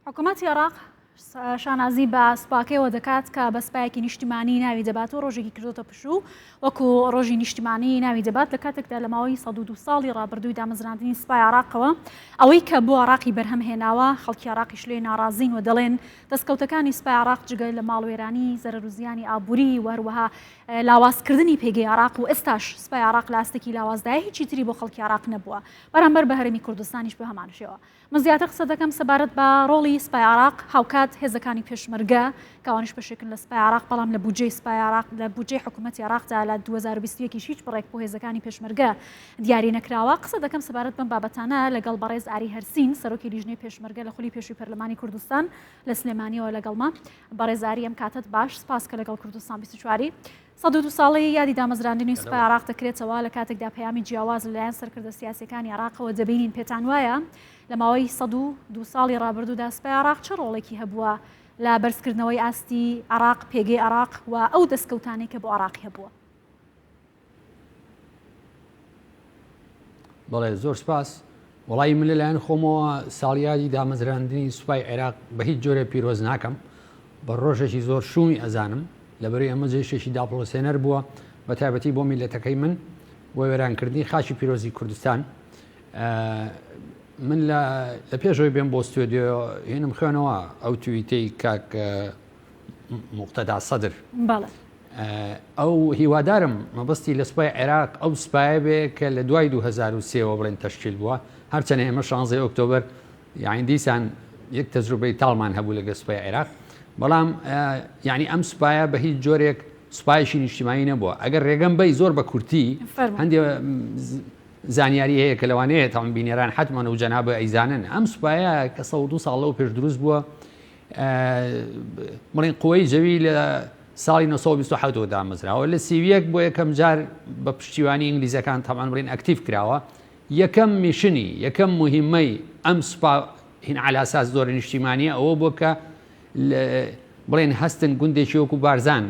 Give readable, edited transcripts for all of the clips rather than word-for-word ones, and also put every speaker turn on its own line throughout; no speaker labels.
حکومەتی عێراق شانازی بە سوپاکەیەوە دەکات کە بە سوپایەکی نیشتیمانی ناوی دەبات و ڕۆژێکی کردۆتە پشوو وەکو ڕۆژی نیشتیمانی ناوی دەبات لە کاتێکدا لە ماوەی 102 ساڵی ڕابردووی دامەزراندنی سوپای عێراقەوە ئەوەی کە بۆ عێراقی بەرهەم هێناوە خەڵکی عێراقیش لێ ناڕازین و دەڵێن دەستکەوتەکانی سوپای عێراق جگە لە ماڵوێرانی زەرەر و زیانی ئابووری و هەروەها لاوازکردنی پێگەی عێراق و ئێستاش سوپای عێراق لە ئاستێکی لاوازدایە هیچی تری بۆ خەڵکی عێراق نەبووە بەرامبەر بە هەرێمی کوردستانیش بە هەمان شێوە. من زیاتر قسە دەکەم سەبارەت بە ڕۆڵی سپای عراق هاوکات هێزەکانی پێشمەرگە کەوانیش بەشێکن لە سپای عراق بەڵام لە بودجەی سپای عراق لە بودجەی حکوومەتی عراقدا لە 2021 هیچ بڕێک بۆ هێزەکانی پێشمەرگە دیاری نەکراوە قسە دەکەم سەبارەت بەم بابەتانە لەگەڵ بەڕێز ئاری هەرسین سەرۆکی لیژنەی پێشمەرگە لە خولی پێشووی پەرلەمانی کوردستان لە سلێمانیەوە لەگەڵما بەڕێز ئاری ئەم کاتت باش سپاس کە لەگەڵ کوردستان 24 102 ساڵەی یادی دامەزراندنی سوپای عێراق دەکرێتەوە، لە کاتێکدا پەیامی جیاواز لەلایەن سەرکردە سیاسییەکانی عێراقەوە دەبینین، پێتان وایە لە ماوەی 102 ساڵی ڕابردوودا سوپای عێراق چ ڕۆڵێکی هەبووە لە بەرزکردنەوەی ئاستی عێراق، پێگەی عێراق و ئەو دەستکەوتانەی کە بۆ عێراقی هەبووە؟
بەڵێ زۆر سپاس. وەڵایی من لەلایەن خۆمەوە ساڵیادی دامەزراندنی سوپای عێراق بە هیچ جۆرێ پیرۆز ناکەم، بە ڕۆژێکی زۆر شوومی ئەزانم، لەبەرەی ئەمە جەیشێکی داپڵۆسێنەر بووە بە تایبەتی بۆ میللەتەکەی من و وێرانکردنی خاکی پیرۆزی کوردستان. من لە پێشەوەی بێم بۆ ستۆدیۆ هێنم خوێنەوە ئەو تویتەی کاک موقتەدا سەدر.
بەڵێ.
ئەو هیوادارم مەبەستی لە سوپای عێراق ئەو سوپایە بێ کە لە دوای 2003 وە بڵێن تەشکیل بووە هەرچەنە ئێمە شانزەی ئۆکتۆبەر یعنی دیسان یەک تەجروبەی تاڵمان هەبوو لەگە سوپای عێراق بەڵام یعنی ئەم سوپایە بە هیچ جۆرێک سوپایشی نیشتیمانی نەبووە ئەگەر ڕێگەم بەی زۆر بە کورتی هەندێک زانیاری هەیە کە لەوانەیە تاوان بینەران حتمما و جەنابە ئەیزانن ئەم سوپایە کە 102 ساڵ لەو پێش دروست بووە بڵێن قوەی جەوی لە ساڵی 1927 ەوە دامەزراوە لە 31 بۆ یەکەم جار بە پشتیوانی ئینگلیزەکان تەمان بڵێن ئەکتیڤ کراوە یەکەم میشنی یەکەم مهمەی ئەم سوپا هین عەلاساس زۆر نیشتیمانیە ئەوە بووە کە بڵێن هەستن گوندێکی وەکو بارزان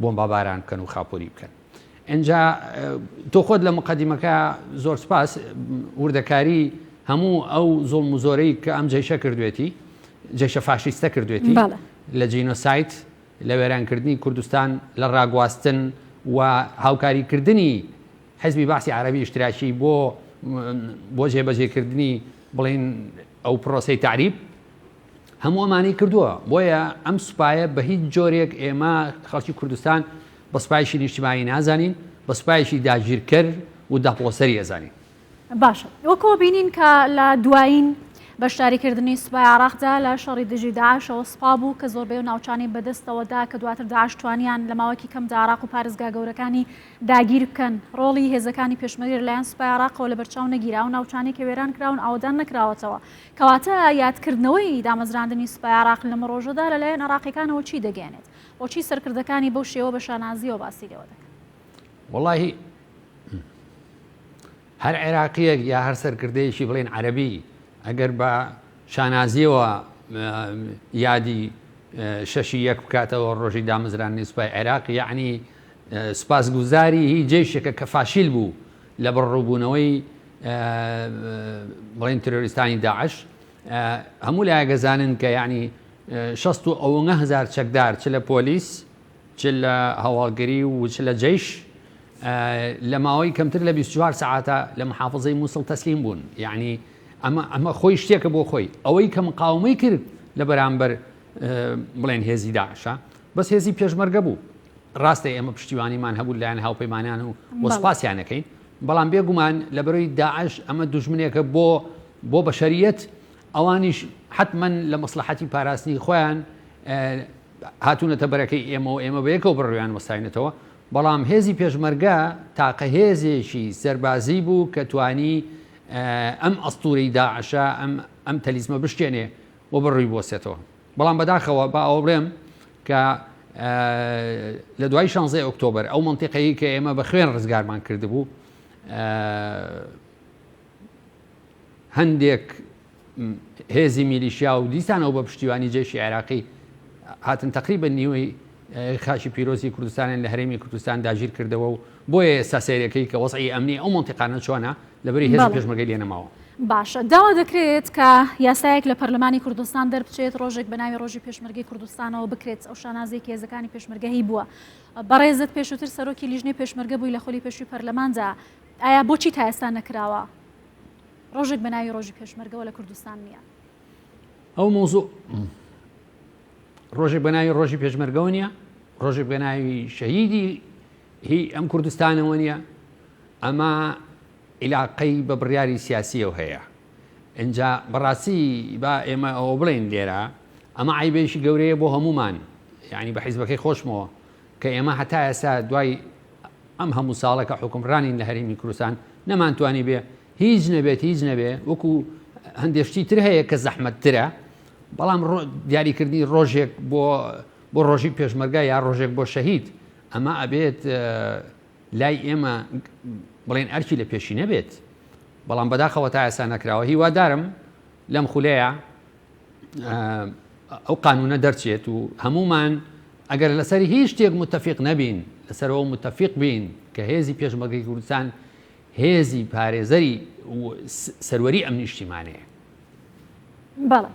بۆمباباران بکەن و خاپوری بکەن ئینجا تۆ خۆت لە مقدمەکە زۆر سپاس وردەکاری هەموو ئەو زوڵم و زۆرەی کە ئەم جەیشە کردوێتی جەیشە فاشیستە کردوێتی لە جینۆسایت لە وێرانکردنی کوردستان لە ڕاگواستن و هاوکاریکردنی حزبی بەعسی عەرەبی ئیشتراکی بۆ بۆ جێبەجێکردنی بڵین ئەو پرۆسەی تەعریب هەموو ئەمانەی کردووە بۆیە ئەم سوپایە بە هیچ جۆرێک ئێمە خەڵکی کوردستان بە سوپایەکی نیشتیمانی نازانین بە سوپایەکی داگیرکەر و داپڵۆسەری ئەزانین.
باشە وەکۆ بینین کە لە دوایین بەشداریکردنی سوپای عراقدا لە شەڕی دژی داعشەوە سوپا بوو کە زۆربەی و ناوچانەی بەدەستەوە دا کە دواتر داعش توانیان لە ماوەکی کەمدا عراق و پارێزگا گەورەکانی داگیر بکەن ڕۆڵی هێزەکانی پێشمەرگە لەلایەن سوپای عراقەوە لەبەرچاو نەگیرا و ناوچانەی کە وێران کراون ئاوەدان نەکراوەتەوە کەواتە یادکردنەوەی دامەزراندنی سوپای عێراق لەم ڕۆژەدا لەلایەن عێراقیەکانەوە چی دەگەیەنێت؟ بۆچی سەرکردەکانی بەو شێوە بە شانازیەوە باسی لێوە دەکەن؟
وەڵاهی هەر عێراقیەک یا هەر سەرکردەیەکی بڵێن عەرەبی ئەگەر بە شانازیەوە یادی شەشی یەک بکاتەوە ڕۆژی دامەزراندنی سوپای عێراق یعنی سوپاسگوزاری هی جەیشێکە کە فاشیل بوو لە بەڕڕووبوونەوەی بڵێن ترۆریستانی داعش هەموو لایەک ئەزانن کە یعنی شەست و ئەوەنە هەزار چەکدار چ لە پۆلیس چ لە هەواڵگری و چ لە جەیش لە ماوەی کەمتر لە 24 سەعاتە لە محافظەی مووسڵ تەسلیم بوون یعنی ئەمە ئەمە خۆی شتێکە بۆ خۆی ئەوەی کە مقاومەی کرد لە بەرامبەر بڵێن هێزی داعشە بەس هێزی پێشمەرگە بوو ڕاستە ئێمە پشتیوانیمان هەبوو لایەن هاوپەیمانان و وە سپاسیان ئەکەین بەڵام بێگومان لەبەرەی داعش ئەمە دوژمنێکە بۆ بۆ بەشەریەت ئەوانیش حتمما لە مەسلحەتی پاراستنی خۆیان هاتوونەتە بەرەکەی ئێمە و ئێمە بەیەکەوە بڕویان وەستاینەتەوە بەڵام هێزی پێشمەرگە تاقە هێزێکی سەربازی بوو کە توانی ئەم ئەستوری داعشە ئەم ئەم تەلیسمە بشکێنێ و بڕوی بۆسێتەوە بەڵام بەداخەوە با ئەوە بڵێم کە لە دوای شانزەی ئۆکتۆبەر ئەو مەنتیقەیی کە ئێمە بە خوێن ڕزگارمان کردبوو هەندێک هێزی میلیشیا و دیسانەوە بە پشتیوانی جێشی عێراقی هاتن تقریبا نیوەی خاکی پیرۆزی کوردستانیان لە هەرێمی کوردستان داگیر کردەوە و بۆیە ئێستا سەیرەکەی کە وەزعی ئەمنی ئەو مەنتیقانە چۆنە لەبەری هێزی پێشمەرگەی لێ نەماوە.
باشە داوا دەکرێت کە یاسایەک لە پەرلەمانی کوردستان دەربچێت ڕۆژێک بە ناوی ڕۆژی پێشمەرگەی کوردستانەوە بکرێت ئەو شانازێکی هێزەکانی پێشمەرگە هی بووە بەڕێزت پێشووتر سەرۆکی لیژنەی پێشمەرگە بووی لە خولی پێشووی پەرلەماندا ئایا بۆچی تا ئێستا نەکراوە ڕۆژێک بە ناوی ڕۆژی پێشمەرگەوە لە کوردستان نییە؟
ئەو مۆزوع ڕۆژێک بە ناوی ڕۆژی پێشمەرگەوە نییە ڕۆژێک بە ناوی شەهیدی هی ئەم کوردستانەوە نییە ئەمە عیلاقەی بە بڕیاری سیاسیەوە هەیە ئینجا بەڕاستی با ئێمە ئەوە بڵێین لێرە ئەمە عەیبێکی گەورەیە بۆ هەموومان یعنی بە حیزبەکەی خۆشمەوە کە ئێمە هەتا ئێستا دوای ئەم هەموو ساڵە کە حوکمڕانین لە هەرێمی کوردستان نەمانتوانی بێ هیچ نەبێت هیچ نەبێ وەکو هەندێک شتی تر هەیە کە زەحمەتترە بەڵام دیاریکردنی ڕۆژێک بۆ بۆ ڕۆژی پێشمەرگە یا ڕۆژێک بۆ شەهید ئەمە ئەبێت لای ئێمە بڵێن ئەرکی لە پێشینە بێت، بەڵام بەداخەوە تا ئێستا نەکراوە، هیوادارم لەم خولەیە ئەو قانونە دەرچێت و هەمومان ئەگەر لەسەر هیچ شتێک متفق نەبین لەسەرەوە متفق بین کە هێزی پێشمەرگەی کوردستان هێزی پارێزەری سەروەری ئەم نیشتیمانەیە.
بەڵێ.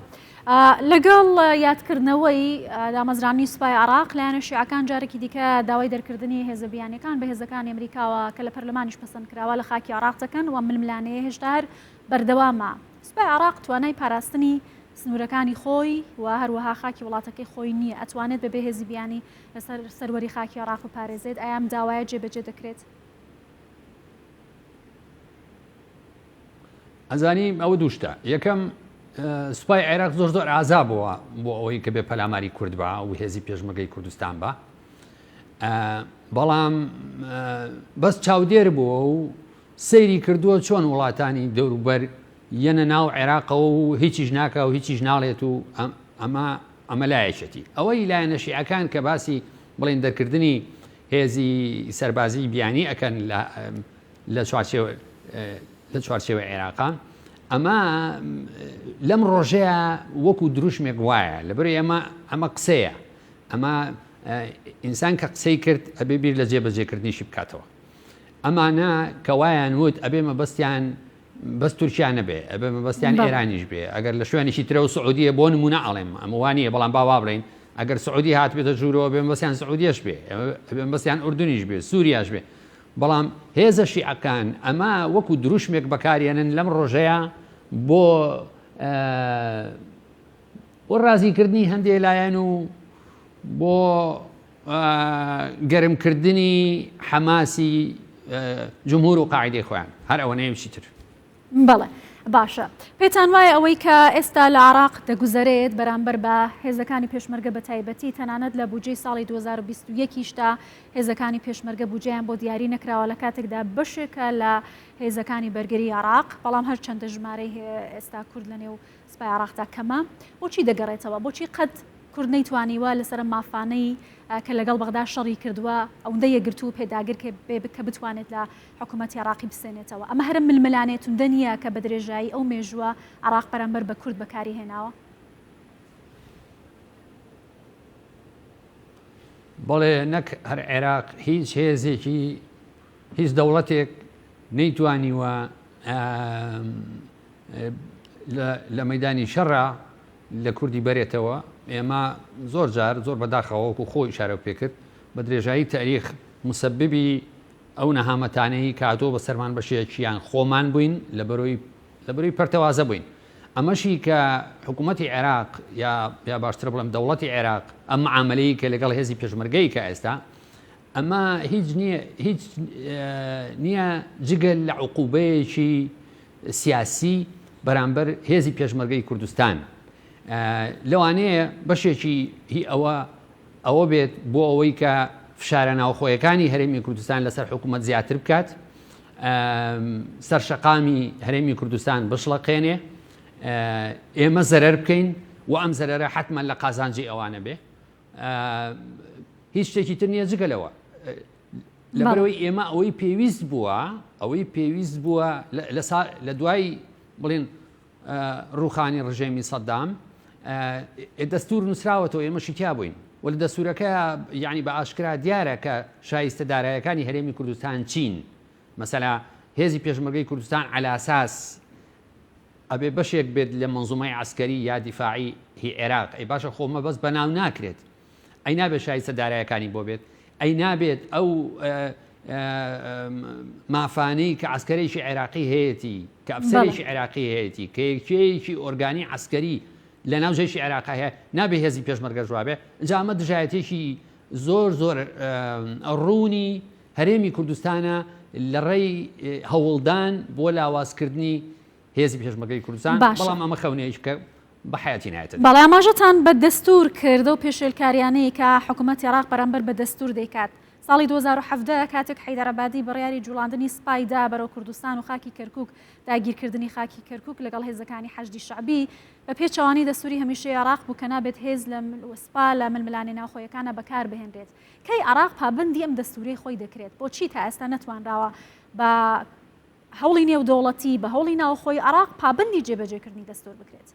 لەگەڵ یادکردنەوەی دامەزرانی سوپای عراق لایەنە شیعەکان جارێکی دیکە داوای دەرکردنی هێزە بیانیەکان بە هێزەکانی ئەمریکاوە کە لە پەرلەمانیش پەسەند کراوە لە خاکی عراق دەکەن و ململانێیە هێشتا هەر بەردەوامە. سوپای عراق توانای پاراستنی سنوورەکانی خۆی و هەروەها خاکی وڵاتەکەی خۆی نییە، ئەتوانێت بەبێ هێزی بیانی لەسەر سەروەری خاکی عراق بپارێزێت؟ ئایا ئەم داوایە جێبەجێ دەکرێت؟
ئەزانی ئەوە دوو شتە یەکەم سوپای عێراق زۆر زۆر ئازا بووە بۆ ئەوەی کە بێ پەلاماری کورد بە و هێزی پێشمەگەی کوردستان بە بەڵام بەس چاودێر بووە و سەیری کردووە چۆن وڵاتانی دەوروبەر یەنە ناو عێراقەوە و هیچیش ناکە و هیچیش ناڵێت و ئەمە ئەمە لایەکێتی ئەوەی لایەنە شیعەکان کە باسی بڵێن دەرکردنی هێزی سەربازی بیانی ئەکەن لە لە چوارچێوە لە چوارچێوەی عێراقا ئەمە لەم ڕۆژەیە وەکو دروشمێک وایە لەبەر ئێمە ئەمە قسەیە ئەمە ئینسان کە قسەی کرد ئەبێ بیر لە جێبەجێکردنیشی بکاتەوە ئەمانە کە وایان وت ئەبێ مەبەستیان بەس تورکیا نەبێ ئەبێ مەبەستیان ئێرانیش بێ ئەگەر لە شوێنێکی ترەوە سعودیە بۆ نمونە ئەڵێم ئەمە وانە بەڵام با وا بڵێین ئەگەر سعودی هاتبێتە ژوورەوە بێ مەبەستیان سعودیەش بێ ئەبێ مەبەستیان ئوردنیش بێ سووریاش بێ بەڵام هێزە شیعەکان ئەمە وەکو دروشمێک بەکارێنن لەم ڕۆژەیە بۆ بۆ ڕازیکردنی هەندێ لایەن و بۆ گەرمکردنی حەماسی جمهور و قاعدەی خۆیان هەر ئەوە نەیە چیتر.
بەڵێ باشە پێتان وایە ئەوەی کە ئێستا لە عراق دەگوزەرێت بەرامبەر بە هێزەکانی پێشمەرگە بە تایبەتی تەنانەت لە بودجەی ساڵی 2021 یشدا هێزەکانی پێشمەرگە بودجەیان بۆ دیاری نەکراوە لە کاتێکدا بەشێکە لە هێزەکانی بەرگری عراق بەڵام هەرچەندە ژمارەی ئێستا کورد لە نێو سوپای عێراقدا کەمە، بۆچی دەگەڕێتەوە؟ بۆچی قەت کورد نەیتوانیوە لەسەر ئەم مافانەی کە لەگەڵ بەغدا شەڕی کردووە ئەوندە یەکگرتوو و پێداگر بێ کە بتوانێت لە حکوومەتی عێراقی بسێنێتەوە؟ ئەمە هەر ئەم ململانێ توندە نییە کە بە درێژایی ئەو مێژووە عێراق بەرامبەر بە کورد بەکاری هێناوە؟
بەڵێ نەک هەر عێراق هیچ هێزێکی هیچ دەوڵەتێک نەیتوانیوە لە مەدانی شەڕا لە کوردی بەرێتەوە ئێمە زۆر جار زۆر بەداخەوە وەکو خۆی ئیشارە پێکرد بە درێژایی تاریخ مسببی ئەو نەهامەتانەی کاتۆ بە سەرمان بەشێکیان خۆمان بووین لە بەرۆی لە بەرۆی پەرتەوازە بووین ئەمەشی کە حکوومەتی عێراق یا یا باشتر بڵێم دەوڵەتی عێراق ئەم معاملەی کە لەگەڵ هێزی پێشمەرگەی کە ئێستا ئەمە هیچ نییە هیچ نییە جگە لە عقوبەیەکی سیاسی بەرامبەر هێزی پێشمەرگەی کوردستان لەوانەیە بەشێکی هی ئەوە ئەوە بێت بۆ ئەوەی کە فشارە ناوخۆیەکانی هەرێمی کوردستان لەسەر حکوومەت زیاتر بکات سەر شەقامی هەرێمی کوردستان بشڵەقێنێ ئێمە زەرەر بکەین و ئەم زەرەرە حتمما لە قازانجی ئەوانە بێ هیچ شتێکی تر نییە جگە لەوە لەبەرەوەی ئێمە ئەوەی پێویست بووە ئەوەی پێویست بووە لە دوای بڵین ڕوخانی ڕژێمی سەدام دەستور نووسراوەتەوە ئێمە شتیا بووین و لە دەستورەکە یعنی بە ئاشکرا دیارە کە شایستە دارایەکانی هەرێمی کوردستان چین مەسەلا هێزی پێشمەرگەی کوردستان عەلاساس. ئەبێ بەشێک بێت لە مەنزومەی عەسکەری یا دیفاعی هی عێراق، ئەی باشە خۆ مەبەست بە ناو ناکرێت، ئەی نابێت شایستە دارایەکانی بۆ بێت، ئەی نابێت ئەو مافانەی کە عەسکەرێکی عێراقی هەیەتی، کە ئەفسەرێکی عێراقی هەیەتی، کە یەکەیەکی ئۆرگانی عەسکەری لە ناو جەیشی عێراقا هەیە، نابێ هێزی پێشمەرگەش وابێ؟ ئینجا ئەمە دژایەتیەکی زۆر زۆر ڕوونی هەرێمی کوردستانە لە ڕێی هەوڵدان بۆ لاوازکردنی هێزی پێشمەرگەی کوردستان،
باشە.
بەڵام ئەمە خەونێکە کە بە حەیاتی نایەتە دی.
بەڵێ ئاماژەتان بە دەستوور کرد، ئەو پێشێلکاریانەی کە حکومەتی عێراق بەرامبەر بە دەستوور دەیکات. ساڵی 2017 کاتێک حەیدەر عەبادی بڕیاری جوڵاندنی سپای دا بەرەو کوردستان و خاکی کەرکوک، داگیرکردنی خاکی کەرکوک لەگەڵ هێزەکانی حەشدی شەعبی، بە پێچەوانەی دەستووری هەمیشەی عێراق بوو کە نابێت هێز لە سپا لە ململانێ ناوخۆیەکانا بەکار بهێنرێت. کەی عێراق پابەندی ئەم دەستوورەی خۆی دەکرێت؟ بۆچی تا ئێستا نەتوانراوە بە هەوڵی نێودەوڵەتی، بە هەوڵی ناوخۆی عێراق پابەندی جێبەجێکردنی دەستوور بکرێت؟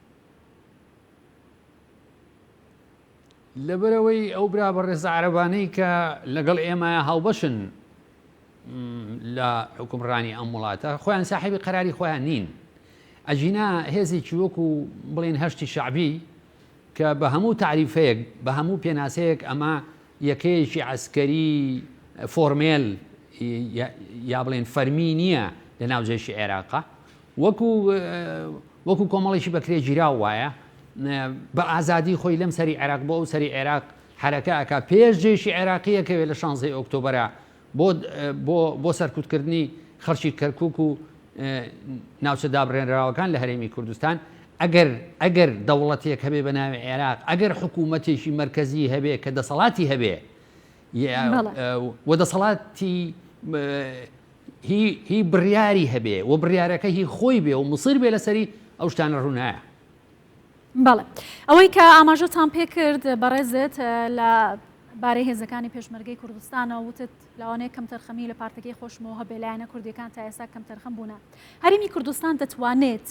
لەبەرئەوەی ئەو برا بەڕێزە عەرەبانەی کە لەگەڵ ئێمە هاوبەشن لە حوکمڕانی ئەم وڵاتە خۆیان ساحێبی قەراری خۆیان نین. ئەگینا هێزێکی وەکو بڵێن هەشتی شەعبی کە بە هەموو تاریفەیەک بە هەموو پێناسەیەک ئەمە یەکەیەکی عەسکەری فۆرمێل یا بڵێن فەرمی نییە لە ناو جەیشی عێراقا وەکو وەکو کۆمەڵێکی بەکرێگیراو وایە بە ئازادی خۆی لەم سەری عێراق بۆ ئەو سەری عێراق حەرەکە ئەکا پێش جێشی عێراقیە کەوێ لە شانزەی ئۆکتۆبەرە بۆ بۆ بۆ سەرکوتکردنی خەڵکی کەرکک و ناوچە دابڕێنراوەکان لە هەرێمی کوردستان ئەگەر ئەگەر دەوڵەتێک هەبێ بە ناوی عێراق ئەگەر حکوومەتێکی مەرکەزی هەبێ کە دەسەڵاتی هەبێ و دەسەڵاتی هی هی بڕیاری هەبێ و بڕیارەکە هی خۆی بێ و مصر بێ لەسەری ئەو شتانە ڕوونایە.
بەڵێ ئەوەی کە ئاماژەتان پێکرد بەڕێزت لە بارەی هێزەکانی پێشمەرگەی کوردستانەوە وتت لەوانەیە کەمتەرخەمی لە پارتەکەی خۆشمەوە هەبێ لایەنە کوردیەکان تا ئێستا کەمتەرخەم بوونە هەرێمی کوردستان دەتوانێت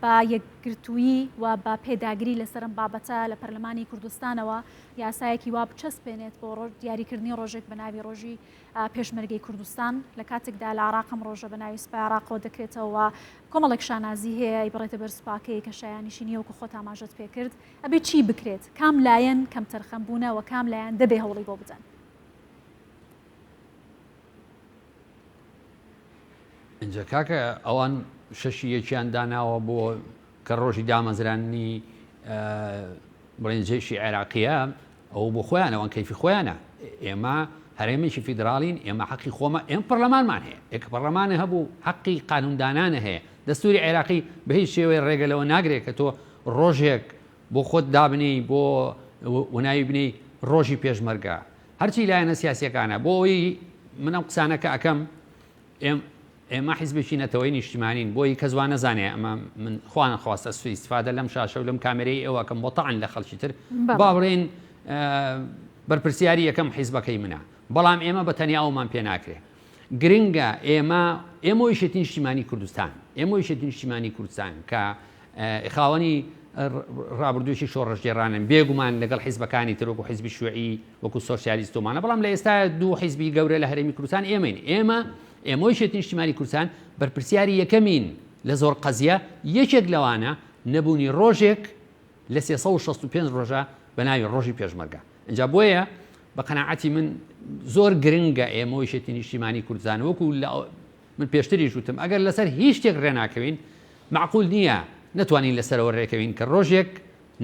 بە یەکگرتوویی و بە پێداگری لەسەر ئەم بابەتە لە پەرلەمانی کوردستانەوە یاسایەکی وا بچەسپێنێت بۆ دیاریکردنی ڕۆژێک بە ناوی ڕۆژی پێشمەرگەی کوردستان لە کاتێکدا لە عراق ئەم ڕۆژە بە ناوی سوپای عراقەوە دەکرێتەوە کۆمەڵێک شانازی هەیە ئەیبڕێتە بەر سوپاکەی کە شایانیشی نییە وەکو خۆت ئاماژەت پێکرد ئەبێ چی بکرێت کام لایەن کەمتەرخەم بوونە و کام لایەن دەبێ هەوڵی بۆ بدەن؟
ئینجا کاکە ئەوان شەشی یەکیان داناوە بۆ کە ڕۆژی دامەزراننی بڵێن جێشی عێراقیە ئەو بۆ خۆیان ئەوان کەیفی خۆیانە ئێمە هەرێمێکی فیدراڵین ئێمە حەقی خۆمە ئێم پەرلەمانمان هەیە ئێک پەرلەمانە هەبوو حەقی قانوندانانە هەیە دەستوری عێراقی بە هیچ شێوەیە ڕێگە لەوە ناگرێت کە تۆ ڕۆژێک بۆ خۆت دابنێی بۆ وناوی بنێی ڕۆژی پێشمەرگە هەرچی لایەنە سیاسیەکانە بۆ ئەوەی من ئەم قسانە کە ئەکەم ئێمە حیزبێکی نەتەوەی نیشتیمانین بۆی کەس وا نەزانێ ئەمە من خوا نەخواستە سوی ئیستفادە لەم شاشە و لەم کامێرەی ئێوە ئەکەم بۆ تەعن لە خەڵکی تر با بڵێین بەرپرسیاری یەکەم حیزبەکەی منە بەڵام ئێمە بە تەنیا ئەومان پێ ناکرێ گرنگە ئێمە ئێمە یەکێتی نیشتیمانی کوردستان ئێمە یەکێتی نیشتیمانی کوردستان کە خاوەنی ڕابردوویەکی شۆڕشگێڕانەن، بێگومان لەگەڵ حیزبەکانی تر وەکو حیزبی شیوعی، وەکو سۆسیالیست و مانە، بەڵام لە ئێستایا دوو حیزبی گەورە لە هەرێمی کوردستان ئێمەین. ئێمە، ئێمە و یەکێتی نیشتیمانی کوردستان بەرپرسیاری یەکەمین لە زۆر قەزیە، یەکێک لەوانە نەبوونی ڕۆژێک لە 365 ڕۆژە بە ناوی ڕۆژی پێشمەرگە. ئینجا بۆیە بە قەناعەتی من زۆر گرنگە ئێمە و یەکێتی نیشتیمانی کوردستان وەکو لە من پێشتریش وتم ئەگەر لەسەر هیچ شتێک ڕێناکەوین مەعقول نییە نەتوانین لەسەرەوە رێکەوین کە رۆژێک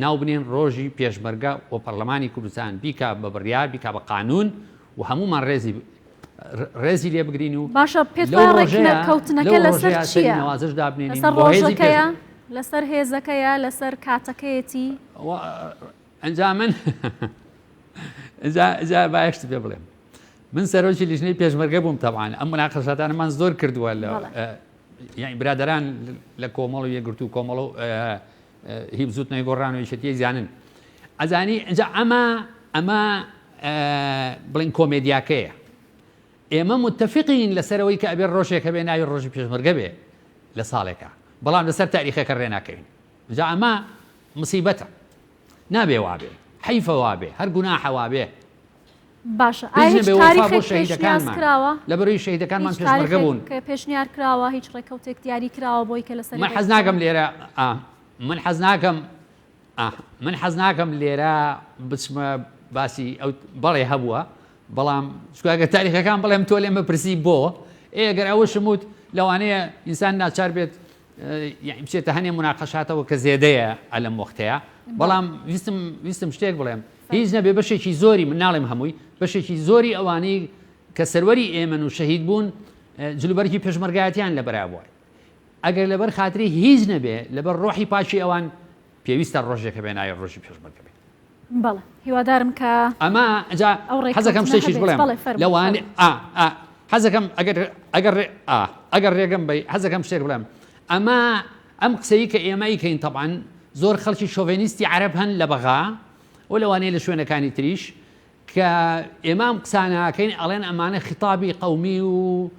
ناو بنێن رۆژی پێشمەرگە و پەڕلەمانی کوردستان بیکا بە بڕیار بیکا بە قانوون و هەموومان رێزی رێزی لێ بگرین و
باشە پێت
لەو
وایە
رۆژەیە
ڕێکنەکەوتنەکە
لەو
لەسەر
رۆژەیە سەری
چییە؟
نەوازش دابنێنین
لەسەر
بۆ هێزی پێش
ڕۆژەکەیە؟ لەسەر هێزەکەیە؟ لەسەر کاتەکەیەتی؟
ئەنجا من ئەنجا ئەنجا با یەک شت پێ بڵێم من سەرۆکی لیژنەی پێشمەرگە بووم تەبعەن ئەم مناقەشاتانەمان زۆر کردووە لە یعنی برادەران لە کۆمەڵ و یەکگرتوو کۆمەڵ و هی بزوتنەوەی گۆڕان و یەکێتی زانن ئەزانی ئینجا ئەمە ئەمە بڵین کۆمێدیاکەیە ئێمە متفقین لەسەرەوەی کە ئەبێ ڕۆژێک هەبێ ناوی ڕۆژی پێشمەرگە بێ لە ساڵێکە بەڵام لەسەر تاریخەکە ڕێ ناکەوین جا ئەمە مصیبەتە نابێ وابێ حەیفە وابێ هەر گوناحە وابێ.
باشە
هیچ
ئایا هیچ
نەبێ وەفا بۆ
تاریخێک پێشنیاز
شەهیدەکانمان
کراوە؟
لەبەرئەوەی شەهیدەکانمان
هیچ
پێشمەرگە
تاریخێک
بوون.
پێشنیار کراوە؟ هیچ ڕێکەوتێک دیاری کراوە بۆی کە لەسەری
من
ڕێک
حەز ناکەم
بکەون؟
لێرە ئا من حەز ناکەم ئا من حەز ناکەم لێرە بچمە باسی ئەو بەڵێ هەبووە بەڵام چونکە ئەگەر تاریخەکان بڵێم تۆ لێم بپرسی بۆ ئێ ئەگەر ئەوەشم وت لەوانەیە ئینسان ناچار بێت یانی بچێتە هەنێ موناقەشاتەوە کە زێدەیە ئەلەم وەختەیە بەڵام ویستم ویستم شتێک بڵێم هیچ نەبێ بەشێکی زۆری من ناڵێم هەمووی بەشێکی زۆری ئەوانەی کە سەروەری ئێمەن و شەهید بوون جلوبەرگی پێشمەرگایەتیان لەبەرا بووە ئەگەر لەبەر خاتری هیچ نەبێ لەبەر ڕۆحی پاکی ئەوان پێویستە ڕۆژێکە بێ ناوی ڕۆژی پێشمەرگە بێ.
بەڵێ هیوادارم کە
ئەمە جا
ئەو
حەزەکەم
ڕێککەوتنە
شتێکیش
هەبێت.
بڵێم
بەڵێ فەرموو
لەوانێ
فەرموو.
ئا ئا حەزەکەم ئەگەر ئەگەر ڕێ ئا ئەگەر ڕێگەم بەی حەزەکەم شتێک بڵێم ئەمە ئەم قسەی کە ئێمە ئەیکەین تەبعەن زۆر خەڵکی شۆڤێنیستی عەرەب هەن لە بەغا و لەوانەیە لە شوێنەکانی تریش کە ئێمە ئەم قسانە ئەکەین ئەڵێن ئەمانە خیتابی قەومی و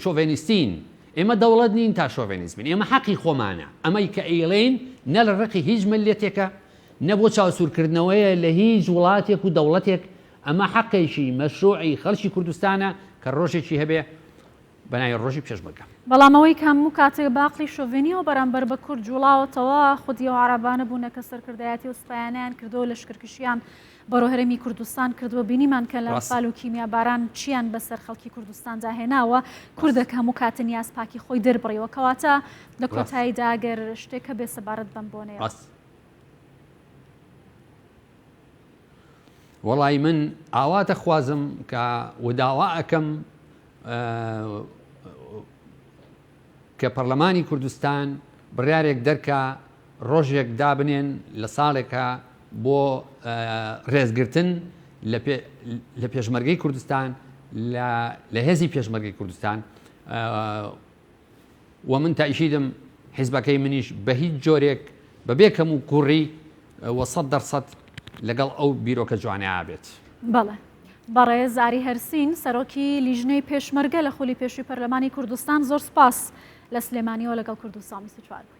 شۆڤێنیستین ئێمە دەوڵەت نین تا شۆڤێنیست بین ئێمە حەقی خۆمانە ئەمەی کە ئەیڵێین نە لە ڕقی هیچ مللەتێکە نە بۆ چاوسوورکردنەوەیە لە هیچ وڵاتێک و دەوڵەتێک ئەمە حەقێکی مەشروعی خەڵکی کوردستانە کە ڕۆژێکی هەبێ بە ناوی ڕۆژی پێشمەرگە.
بەڵام ئەوەی کە هەموو کاتێک بە عەقڵی شۆڤێنیەوە بەرامبەر بە کورد جوڵاوەتەوە خودی ئەو عەرەبانە بوونە کە سەرکردایەتی ئەو سوپایانەیان کردووە و لەشکرکشیان بەرەو هەرێمی کوردستان کردووە بینیمان کە لە
ڕاستە.
ئەنفال و کیمیاباران چیان بەسەر خەڵکی کوردستاندا هێناوە کوردە
ڕاستە.
کە هەموو کاتێ نیاز پاکی خۆی دەربڕیوە کەواتە لە
ڕاستە.
کۆتاییدا گەر شتێک هەبێ سەبارەت بەم بۆنەیەوە.
ڕاستە. وەڵای من ئاواتە خوازم کە وداوا ئەکەم کە پەرلەمانی کوردستان بڕیارێک دەرکا ڕۆژێک دابنێن لە ساڵێکا بۆ ڕێزگرتن لە پێشمەرگەی کوردستان لە هێزی پێشمەرگەی کوردستان و من تەئکیدم حیزبەکەی منیش بە هیچ جۆرێک بە بێ کەم و کوڕی و 100% لەگەڵ ئەو بیرۆکە جوانەیا بێت.
بەڵێ. بەڕێز ئاری هەرسین، سەرۆکی لیژنەی پێشمەرگە لە خولی پێشووی پەرلەمانی کوردستان، زۆر سوپاس لە سلێمانییەوە لەگەڵ کوردستان 24 بوویت.